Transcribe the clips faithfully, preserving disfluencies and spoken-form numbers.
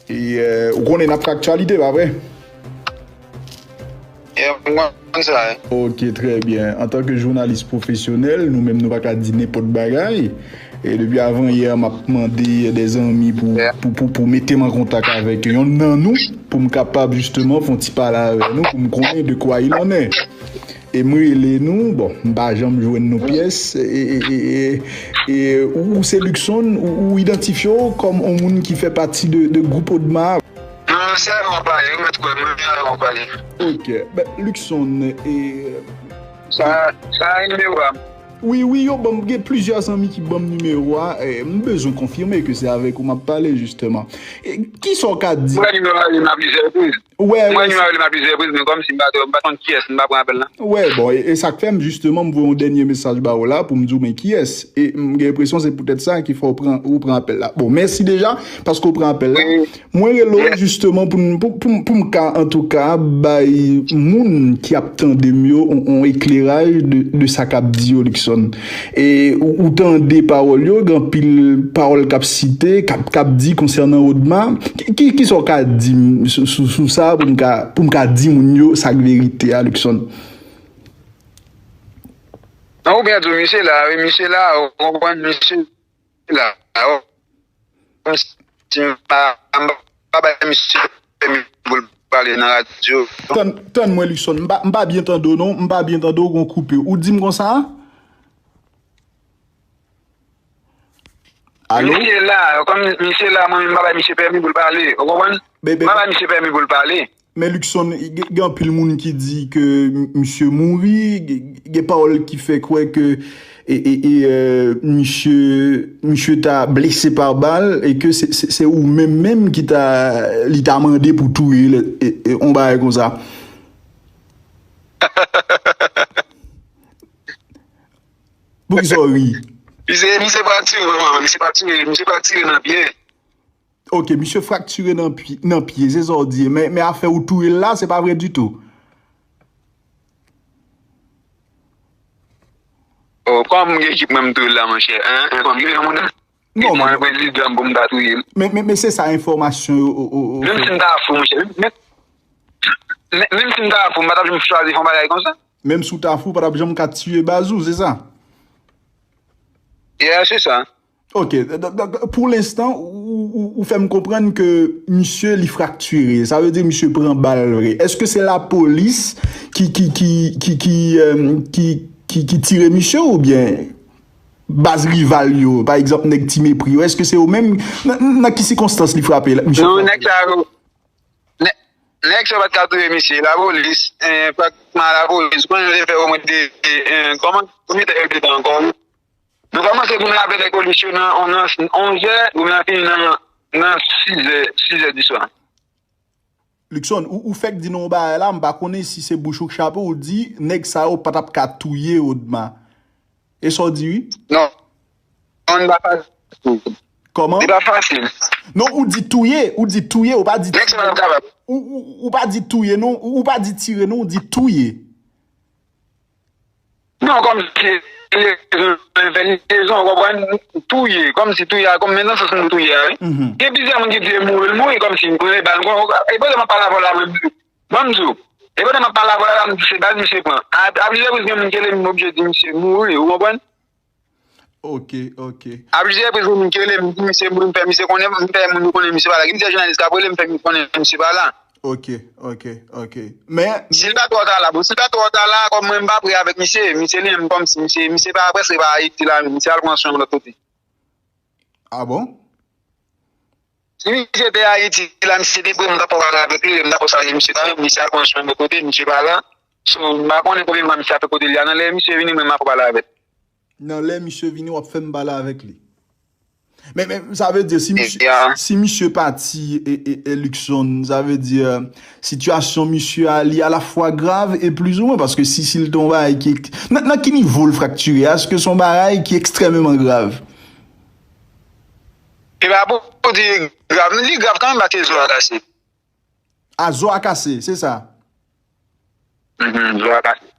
E, euh, ou konnen n ap fè aktyalite, pa vre? Yeah, m konn sa, wi. Ok, trè byen. Antanke jounalis pwofesyonèl, nou menm nou pa ka di nenpòt bagay. E depi avan yè, m ap mande de zanmi pou, pou, pou, pou mete m an kontak avèk yonn nan nou, pou m kapab jisteman fè yon ti pale avè nou, pou m konnen de quoi il en est. E m rele nou, bon, m pa janm jwenn nou pyès. E, e, e, e, e ou, ou se Luckson, ou, ou idantifye w kòm yon moun ki fè pati de, de gwoup Odma. Non, se avè w pale, ou mèt kwè, mwen menm avè w pale. Ok. Ben, Luckson, e, sa, sa nimewo a. Wi, wi, yo ban m, gen plizyè zanmi ki ban m nimewo a, e, m bezwen konfime ke se avèk ou m ap pale, jisteman. E, kisa w ka di? Mwen nimewo a, li nan plizyè repriz. Wè, wè, mwen nimewo a, li nan plizyè repriz, men kòmsi m pa t, m pa t konn kiyès, m pa pran apèl la. Wè, bon, e, e sa k fè m, jisteman, m voye yon dènye mesaj ba w la pou m di w men kiyès. E m gen enpresyon se poutèt sa ki fè w pran, ou pran apèl la. Bon, mèsi deja, paske w pran apèl la. Wi. Mwen rele w jisteman pou n, pou, pou, pou m ka, antouka, bay moun ki ap tande m yo on, on ekleraj de, de sa k ap di yo, Luckson. E ou, ou tande pawòl yo, gen anpil pawòl k ap site, k ap, k ap di konsènan Odma. Ki, ki, kisa w ka di m sou, sou, sou sa pou m ka, pou m ka di moun yo sa k verite a, Luckson? Non, ou byen di w, misye la, wi, misye la, ou konprann, misye la, ou konprann, si m pa, m pa bay misye pèmi pou l pale nan radyo. Tann, tann mwen, Luckson, m pa, m pa byen tande w, non, m pa byen tande w, gon koupe. Ou di m konsa? Alo? Misye la, kòm misye la, mwen menm, m pa bay misye pèmi pou l pale, ou konprann? M pa bay misye pèmi pou l pale. Men Luckson, gen, gen anpil moun ki di ke m-, misye mouri, gen, gen pawòl ki fè kwè ke, e, e, e, euh, misye, misye ta blese pa bal, e ke se, se, se ou menm menm ki ta, li ta mande pou touye l, e, e, on bagay konsa. Poukisa w ri? Misye, misye fraktire, mwen, misye fraktire, misye fraktire nan pye. Ok, misye fraktire nan pye, nan pye, se sa w di. Men, men afè ou touye l la, se pa vre ditou. Oh, kòman m gen ekip mwen m touye l la, monchè? Hein? Hein, kòm milyon moun nan? Non, mwen prezidan pou m ta touye l. Men, men, men se sa enfòmasyon yo, o, o, o, menm si m ta fou, monchè. Men, men, menm si m ta fou, m pa t ap janm chwazi fè yon bagay konsa. Menm si w ta fou, w pa t ap janm ka tiye baz ou, se sa? Yeah, se sa. Ok, donk, donk, pou lenstan, ou, ou, ou fè m konprann ke misye li fraktire, sa vle di misye pran bal vre. Èske se lapolis ki, ki, ki, ki, ki, euh, ki, ki, ki tire misye oubyen baz rival yo, pa egzanp, nèg Ti Mepri yo, èske se yo menm? Nan, nan ki sikonstans li frape la, misye frape? Non, nèg sa yo, nè-, nèg sa yo pa t ka touye misye, lapolis, eh, praktikman lapolis, konnen yo te fè omwen de, eh, kòman, konbyen tan yo te pran ankò? Nou kòmanse goumen avèk lapolis yo nan, nan onzè, goumen an fini nan, nan sizè, sizè di swa. Luckson, ou, ou fèk di nou yon bagay la, m pa konnen si se bouch ou k chape, ou di nèg sa yo pa t ap ka touye Odma. E sa w di, wi? Non. Non, li pa fasil. Kòman? Li pa fasil. Non, ou di touye, ou di touye, ou pa di... Nèg sa yo pa t ap kapab. Ou, ou, ou pa di touye, non, ou, ou pa di tire, non, ou di touye. Non, kòmsi lezon, fè lezon, ou konprann, touye, kòmsi touye a, kòm men nan sans nou touye a, wi. Mhm. Gen plizyè moun ki di mouri, l mouri, kòmsi l pran bal, e pandan m ap pale avè w la, mwen, ban m di w, e pandan m ap pale avè w la, m di se bal misye pran. A, a plizyè repriz gen moun ki rele m, m oblije di misye mouri, ou konprann? Ok, ok. A plizyè repriz gen moun ki rele m, m di misye mouri, m fè misye konnen, m fè moun yo konnen misye pa la. Gen plizyè jounalis k ap rele m, fè m konnen misye pa la. Ok, ok, ok. Men si l pa twò ta la, bon, si l pa twò ta la, kòm mwen m pa prè avèk misye, misye li menm kòmsi misye, misye pa, prèske pa Ayiti la, misye al pran swen lòt kote. Ah bon? Si misye te Ayiti la, misye te prè, m ta pral pale avèk li, m ta pral salye misye kanmenm, misye al pran swen lòt kote, misye pa la. So, m pa konnen konbyen mwa misye ap fè kote li a. Nan lè misye vini, mwen m ap pale avè l. Nan lè misye vini, w ap fè m pale avèk li. Men, men, sa vle di, si misye, si misye pati, e, e, e Luckson, sa vle di, euh, sitiyasyon misye a, li alafwa grav e plizoumwen, paske si, si l te yon bagay ki, nan, nan ki nivo l fraktire a, èske se yon bagay ki ekstrèmeman grav? E pa pou di grav, li grav kanmenm paske zo a kase. A, zo a kase, se sa? Mhm, zo a kase.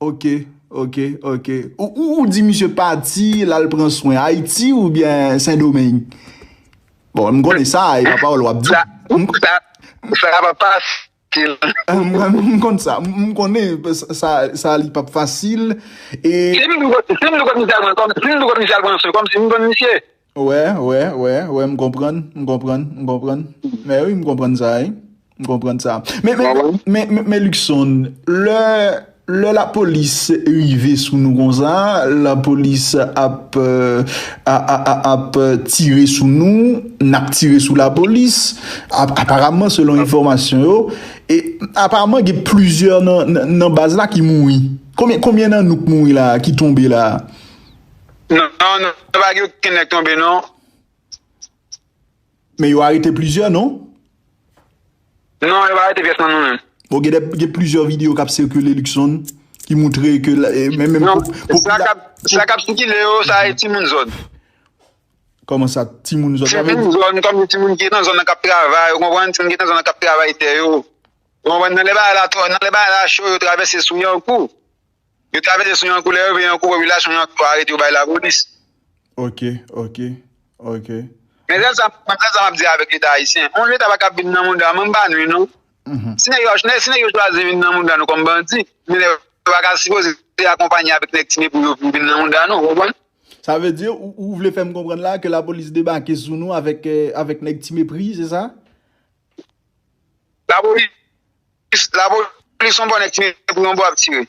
Ok, ok, ok. Ou, ou, ou di misye pati, l al pran swen Ayiti oubyen Sendomeng? Bon, m konnen sa, e pa pawòl w ap di. Sa, sa, sa pa fasil. M, m, m konn sa. M, m konnen sa, sa, sa li p ap fasil. E Si m nou konn, si m nou konn misye al pran, kòm, si m nou konn misye al pran swen, kòm si m konn misye. Wè, wè, wè, wè, m konprann, m konprann, m konprann. Men wi, m konprann sa, wi. M konprann sa. Men, men, Wè, wè. men, men, men Luckson, lè, lè lapolis rive sou nou konsa, lapolis ap, euh, a, a, a, ap tire sou nou, n ap tire sou lapolis. Ap-, aparamman, selon enfòmasyon yo, e aparamman, gen plizyè nan, nan, nan baz la ki mouri. Konbyen, konbyen nan nou k mouri la, ki tonbe la? Non, non, non, pa gen okenn nèg tonbe, non. Men yo arete plizyè, non? Non, yo pa arete pyès nan nou menm. Bon, gen de, gen plizyè videyo k ap sikile, Luckson, ki montre ke la, e, men, men, Non, po-, sa k ap, sa k ap sikile yo, sa e timoun zòn. Kòman sa, timoun zòn? Sa vle Timoun zòn, kòm timoun ki nan zòn nan k ap travay, ou konprann? Timoun ki nan zòn nan k ap travay tè yo. Ou konprann? Nan lè bagay la, nan lè bagay la cho, yo travèse sou Yankou. Yo travèse sou Yankou, lè yo rive Yankou, popilasyon Yankou arete yo bay lapolis. Ok, ok, ok. Men sèl sa, men sèl sa m ap di avèk Leta ayisyen. On Leta pa ka vin nan mouda, men m pa nwi, non. Si nèg yo, si nèg yo chwazi vin nan mouda nou kòm bandi, men nèg yo pa ka sipoze akonpanye avèk nèg ti mepri yo pou vin nan mouda nou, ou konprann? Sa vle di, ou, ou vle fè m konprann la ke lapolis debake sou nou avèk, euh, avèk nèg ti mepri, se sa? Lapolis, lapolis, yon bò nèg ti mepri, yon bò ap tire.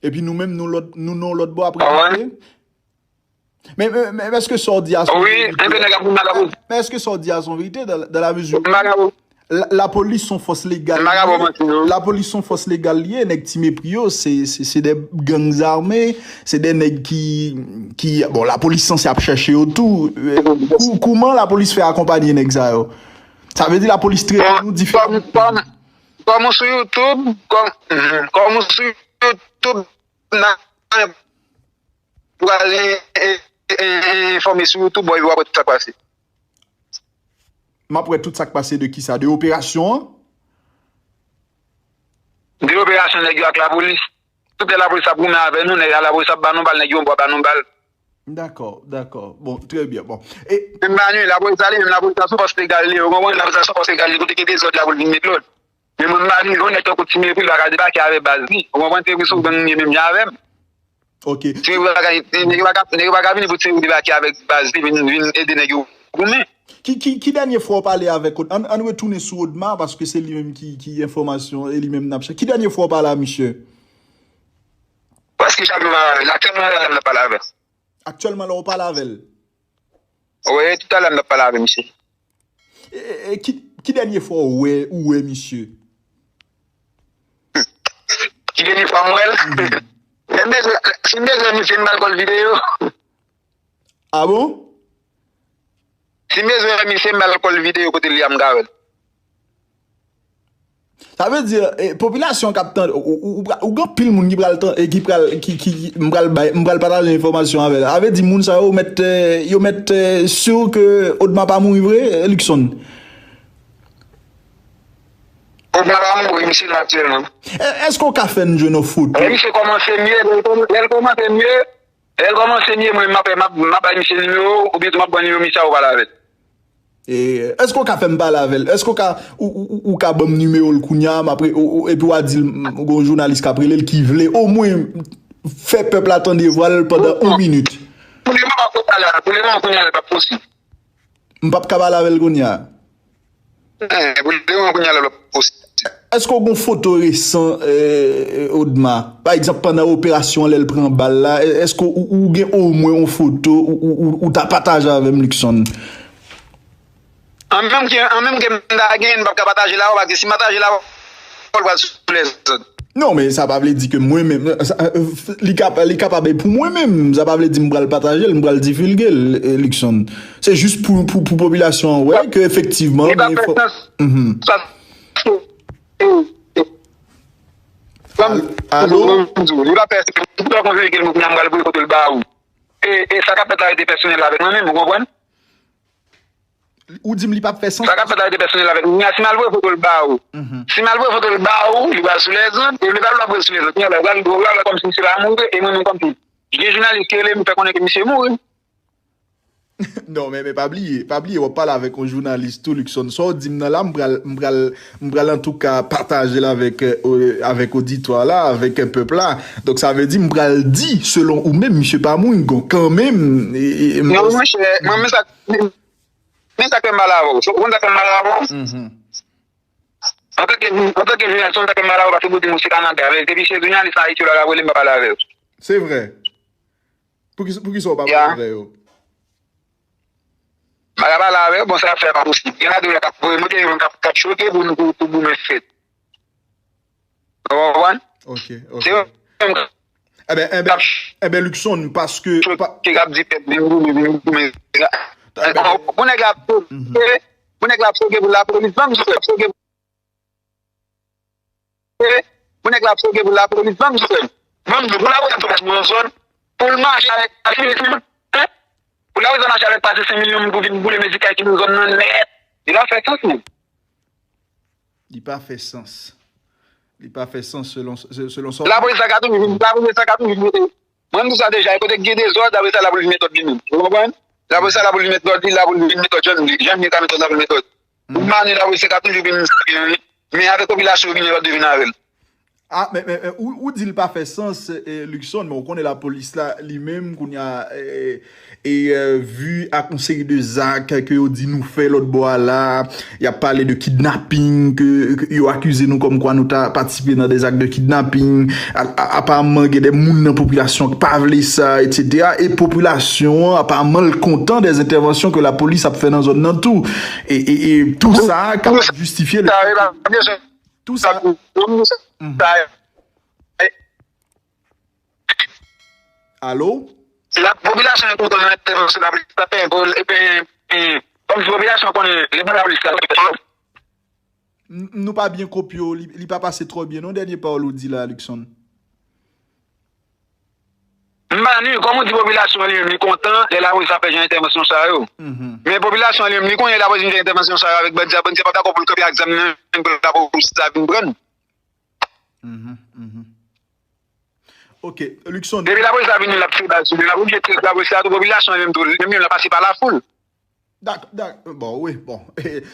Epi nou menm, nou lòt, nou nan lòt bò ap Ah ouais? Rete? Men, men, men èske sa w di a se yon Wi, verite? Enben nèg ap vin nan lapolis. Men èske sa w di a se yon verite dans, dans la mesure Vagabon. la, lapolis se yon fòs legal li Vagabon ye. manti nou. Lapolis se yon fòs legal li ye, nèg ti mepri yo, se, se, se de gang zame, se de nèg ki, ki, bon, lapolis sanse ap chèche yo tou. Euh, kou-, kouman lapolis fè akonpanye nèg sa yo? Sa vle di lapolis trete nou diferan. Kòm, kòm, kòm ou sou YouTube, kòm, kòm ou sou YouTube, nan pral en- en- en- enfòme sou YouTube, bon, epi w ap wè tout sa k pase. M ap wè tout sa k pase de kisa? De operasyon an? De operasyon nèg yo ak lapolis. Tout lè lapolis ap goumen avè nou, nèg lapolis ap ba nou bal, nèg yo pa ba nou bal. Dakò, dakò. Bon, trè byen. Bon. E Men m pa nwi, lapolis la li menm, lapolis la se yon fòs legal li ye, ou konprann? Lapolis la se yon fòs legal li ye, kote gen dezòd la pou l vin met lòd. Men mwen m pa nwi, yon nèg tankou Ti Mepri pa ka debake avèk baz li. Ou konprann? Ti Mepri se yon gang li ye menm jan avè m. Ok. Ti Mepri pa ka, nèg yo pa ka, nèg yo pa ka vini pou Ti Mepri debake avèk baz li, vin, vin ede nèg yo goumen. Ki, ki, ki dènye fwa w pale avèk Od-, ann, ann retounen sou Odma, paske se li menm ki, ki enfòmasyon, e li menm n ap chèche. Ki dènye fwa w pale a misye? Paske chak jou m pa pale avè l, aktyèlman la m pale avè l. Aktyèlman la w pale avè l? Wi, toutalè m t ap pale avè misye. E, e, e ki, ki dènye fwa w wè, ou wè misye? Ki dènye fwa m wè l? Si m bezwen, si m bezwen misye, m ba l kòl videyo. Ah bon? Si m bezwen misye, m ba l kòl videyo kote l ye a, m ka wè l. Sa vle di, e, popilasyon k ap tande, ou, ou, ou, ou gen anpil moun ki pral tan-, e, ki pral, ki, ki, ki, m pral bay, m pral pataje enfòmasyon avè l. Sa vle di moun sa yo mèt, e, yo mèt, e, sur ke Odma pa mouri vre, e, Luckson? Odma pa mouri, misye la aktyèlman. E, èske w ka fè n jwenn yon foto? Lè misye kòmanse mye, lè l kòm-, lè l kòmanse mye, lè l kòmanse mye, mwen, m ap, m ap, m ap bay misye nimewo, oubyen tou m ap ban nimewo misye a ou pale avè l. E, èske w ka fè m pale avè l? Èske w ka, ou, ou, ou, ou ka ban m nimewo l kounye a, m apre, ou, ou, epi w a di l, m, gon jounalis k ap rele l ki vle omwen fè pèp la tande vwa l pandan yon minit? Pou lemoman kounye a la, pou lemoman kounye a la, l p ap posib. M p ap ka pale avè l kounye a? Eh, pou lemoman kounye a la, l p ap posib. Èske w gon foto resan, eh, Odma? Pa egzanp, pandan operasyon an, lè l pran bal la, èske ou, ou gen omwen yon foto ou, ou, ou, ou ta pataje avè m, Luckson? An menm ke, an menm ke m ta gen, m p ap ka pataje l avè w, paske si m pataje l avè w, l pral sou lèzòd. Non, men sa pa vle di ke mwen menm, sa, li kap-, li kapab e pou mwen menm, sa pa vle di m pral pataje l, m pral divulge l, eh, Luckson. Se jis pou, pou, pou popilasyon an wè ke efektivman, Li pa fè sans. Paske, eh, eh, Al-, alo? Li pa fè sans. Tout an konfirme ke l mwen m pral voye foto l ba ou. E, e sa k ap fèt la rete pèsonèl avèk mwen menm, ou konprann? Ou di m li p ap fè sans? Sa k ap fèt la rete pèsonèl avèk mwen. Si m al voye foto l ba ou, si m al voye foto l ba ou, li pral sou lèzòd, e li pral voye sou lèzòd. Kounye a la, ou pral, ou pral wè kòmsi misye pa mouri, e mwen menm kòmsi. Gen jounalis ki rele m, fè konnen ke misye mouri. Non, men, men pa bliye, pa bliye, w ap pale avèk yon jounalis tou, Luckson. Sa w di m nan la, m pral, m pral, m pral antouka pataje l avèk, euh, avèk oditwa la, avèk, euh, pèp la. Donk, sa vle di, m pral di, selon ou menm, misye pa moun, kanmenm. E, e, m Non, monchè, mwen, men sa, men sa k fè m mal avè w. Ou konn sa k fè m mal avè w? Mhm. Antanke, antanke jounalis, ou konn sa k fè m mal avè w, paske pou di m ou se Kanada. Men depi se jounalis Ayiti yo la k ap rele m, m pa pale avè yo. Se vre. Poukisa, poukisa w pa pale avè yo? M pa ka pale avè yo, bon, sa fè pa posib. Gen ladan yo k ap voye monte, yo k ap, k ap choke pou nou, pou, pou goumen fèt. Ou konprann? Ok, ok. Se yo menm k ap Eben, eben, eben, Luckson, paske choke, k ap di pèp vin goumen, vin goumen. Bon, nèg la ap choke, bon, nèg la ap choke pou lapolis, ban m di sa, ap choke Pou nèg la ap choke pou lapolis, ban m di frè m. Ban m di, pou lapolis ap sou yon zòn, pou l mache avèk, hein? Pou lapolis ap mache avèk pase senk milyon moun pou vin boule mezikay ki nan zòn nan nèt. Li pa fè sans, non. Li pa fè sans. Li pa fè sans selon, se- selon sa w di. Lapolis la ka toujou vin, lapolis la ka toujou vin mete. Mwen, m di sa deja, e kote k gen dezòd, apre sa, l ap vin met òd li menm. Ou konprann? L ap sa, l ap vin met òd li, l ap vin met òd, jan, jan li ka met òd, l ap vin met òd. Pou mani, l ap sa ka toujou vin sa gen li. Men avèk popilasyon, vin lòt vin avè l. Ah, men, men, men, ou, ou di l pa fè sans, eh, Luckson, men ou konnen lapolis la, li menm, kounye a, eh, e, eh, vi ak yon seri de zak ke yo di nou fè lòt bò a la, y ap pale de kidnaping, ke, ke yo akize nou kòmkwa nou ta patisipe nan de zak de kidnaping. A, a, aparaman, gen de moun nan popilasyon ki pa vle sa, et cetera. E popilasyon an, aparaman, l kontan de entèvansyon ke lapolis ap fè nan zòn nan tou. E, e, e tou sa kapab jistifye le fè ke tou sa. Mhm. Alo? La popilasyon an kontan nan entèvansyon lapolis la, e, e, kòm si popilasyon konnen, lè pa lapolis la, N- Nou pa byen kopye w, li, li pa pase twò byen non, dènye pawòl ou di la, Luckson. M pa ni, kòm ou di popilasyon an li menm, li kontan, lè lapolis ap fè jan entèvansyon sa yo. Mhm. Men popilasyon an li menm, li konnen lapolis vin fè entèvansyon sa yo avèk bandi a, bandi a pa dakò pou l kanpe ak zam nan, pou lapolis la vin pran l. Mhm, mhm. Ok, Luckson. Depi lapolis la vini, l ap tire bal sou li, l ap oblije tire lapolis la tou, popilasyon an li menm tou, li menm l ap pase pa lafoul. Dak, dak, bon, wi, bon.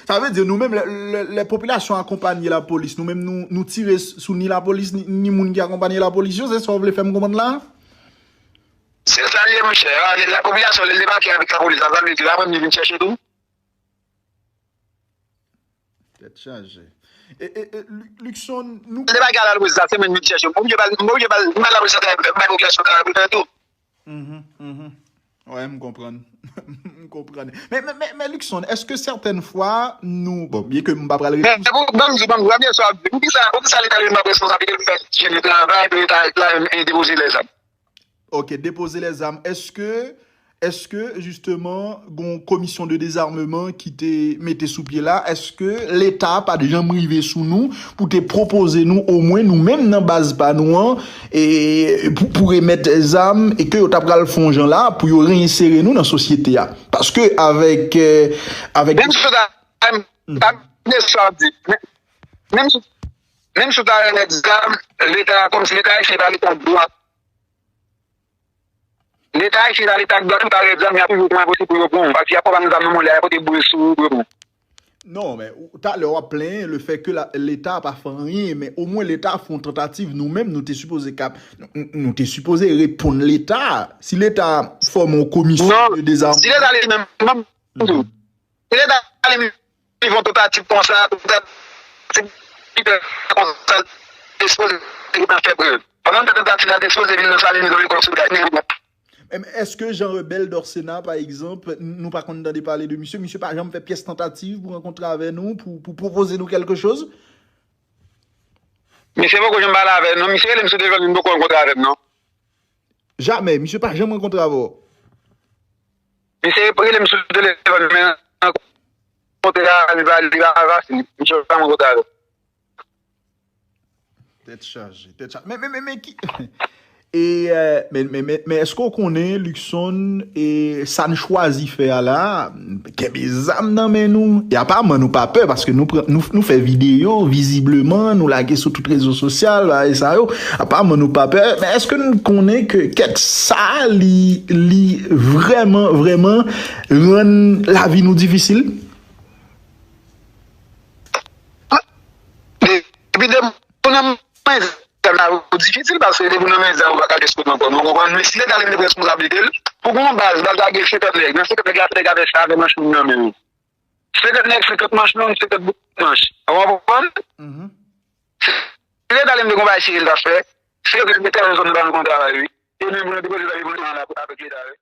Sa vle di nou menm, lè, lè, lè popilasyon akonpanye lapolis, nou menm nou, nou tire sou ni lapolis, ni, ni moun ki akonpanye lapolis yo, se sa w vle fè m konprann la? Se sa l ye, monchè. A, lè, lè popilasyon, lè l debake avèk lapolis la, sa vle di, apre m vin chèche tou. Tèt chaje. E, e, e, Lu- Luckson, nou Lè bagay la, lapolis la, se mwen vin chèche. M oblije ba l, m oblije ba l, m ba l lapolis la travay pou fè, m bay popilasyon travay pou fè tou. Mhm, mhm. Wè, m konprann. M konprann. Men, men, men, men Luckson, èske sètèn fwa nou, bon, byen ke m pa pral Men, reprann se pou, ban m di, ban m di, ban m di, sa w ap di. Poukisa, poukisa Leta li menm ap responsab, li fè jene travay, pou Leta la, e, depoze lèzam? Ok, depoze lèzam. Èske, èske, jisteman, gon komisyon de dezarmeman ki te mete sou pye la? Èske Leta pa t janm rive sou nou pou te pwopoze nou, omwen nou menm nan baz pa nou an, e, pou, pou remèt zam, e ke yo ta pral fè yon jan la pou yo reyensere nou nan sosyete a? Paske avèk, eh, avèk Menm si w ta, ta, ta, sa w di, men- menm si, menm si w ta remèt zam, Leta, kòmsi Leta ayisyen pa Leta dwat. Leta ayisyen la, Leta dwat, ou ta remèt zam, y ap toujou fè enposib pou yo pran w, paske y ap pran zam nan men w la, y ap pote boure sou ou pou yo pran w. Non, men ou- talè w ap plenyen le fè ke la- Leta pa fè anyen, men omwen Leta fè yon tantativ, nou menm, nou te sipoze kap, nou, nou te sipoze reponn Leta. Si Leta fòme yon komisyon Non, de dezarm- si Leta li menm, ban m di w, Mhm. si Leta li menm, li fè yon tantativ konsa, tantativ ki fè konsa, li sipoze li fè prèv. Pandan tantativ la, li sipoze vin nan Salini, nan lekòl Soda, Men, men èske Jean Rebel Dorcénat, pa egzanp, n- nou pa konn tande pale de misye? Misye pa janm fè pyès tantativ pou rankontre avè nou, pou, pou pwopoze nou kèlke choz? Misye poko janm pale avè m, non. Misye rele m sou telefòn, li poko rankontre avè m, non. Jamè, misye pa janm rankontre avè w? Misye rele m sou telefòn, men rankontre a, li pa, li pa fasil. Misye pa janm rankontre avè m. Tèt chaje, tèt chaje. Men, men, men, men ki, E, men, men, men, men èske w konnen, Luckson, e sa n chwazi fè a la, kenbe zam nan men nou? E aparman nou pa pè, paske nou, pran- nou, nou fè videyo, vizibleman, nou lage sou tout rezo sosyal, bagay sa yo. Aparman nou pa pè, men èske n konnen ke kèk sa, li, li vrèman, vrèman rann lavi nou difisil? Depi depi w nan men zam la, ou difisil, paske depi w nan men zam ou pa ka deskote ankò, nou konprann? Men si Leta li te pran responsablite l, pou gen yon baz, baz la gen senkant nèg, nan senkant nèg la, se nèg avè sa, avè manch long nan men yo. Senkant nèg, senkant manch long, senkant bout manch. Ou konprann? Si Leta li te gen yon bagay serye l t ap fè, se yo ki te mete nan zòn nan ba nou konn travay, wi. E menm pou nou depoze zam yo pou nou ann avèk Leta, wi.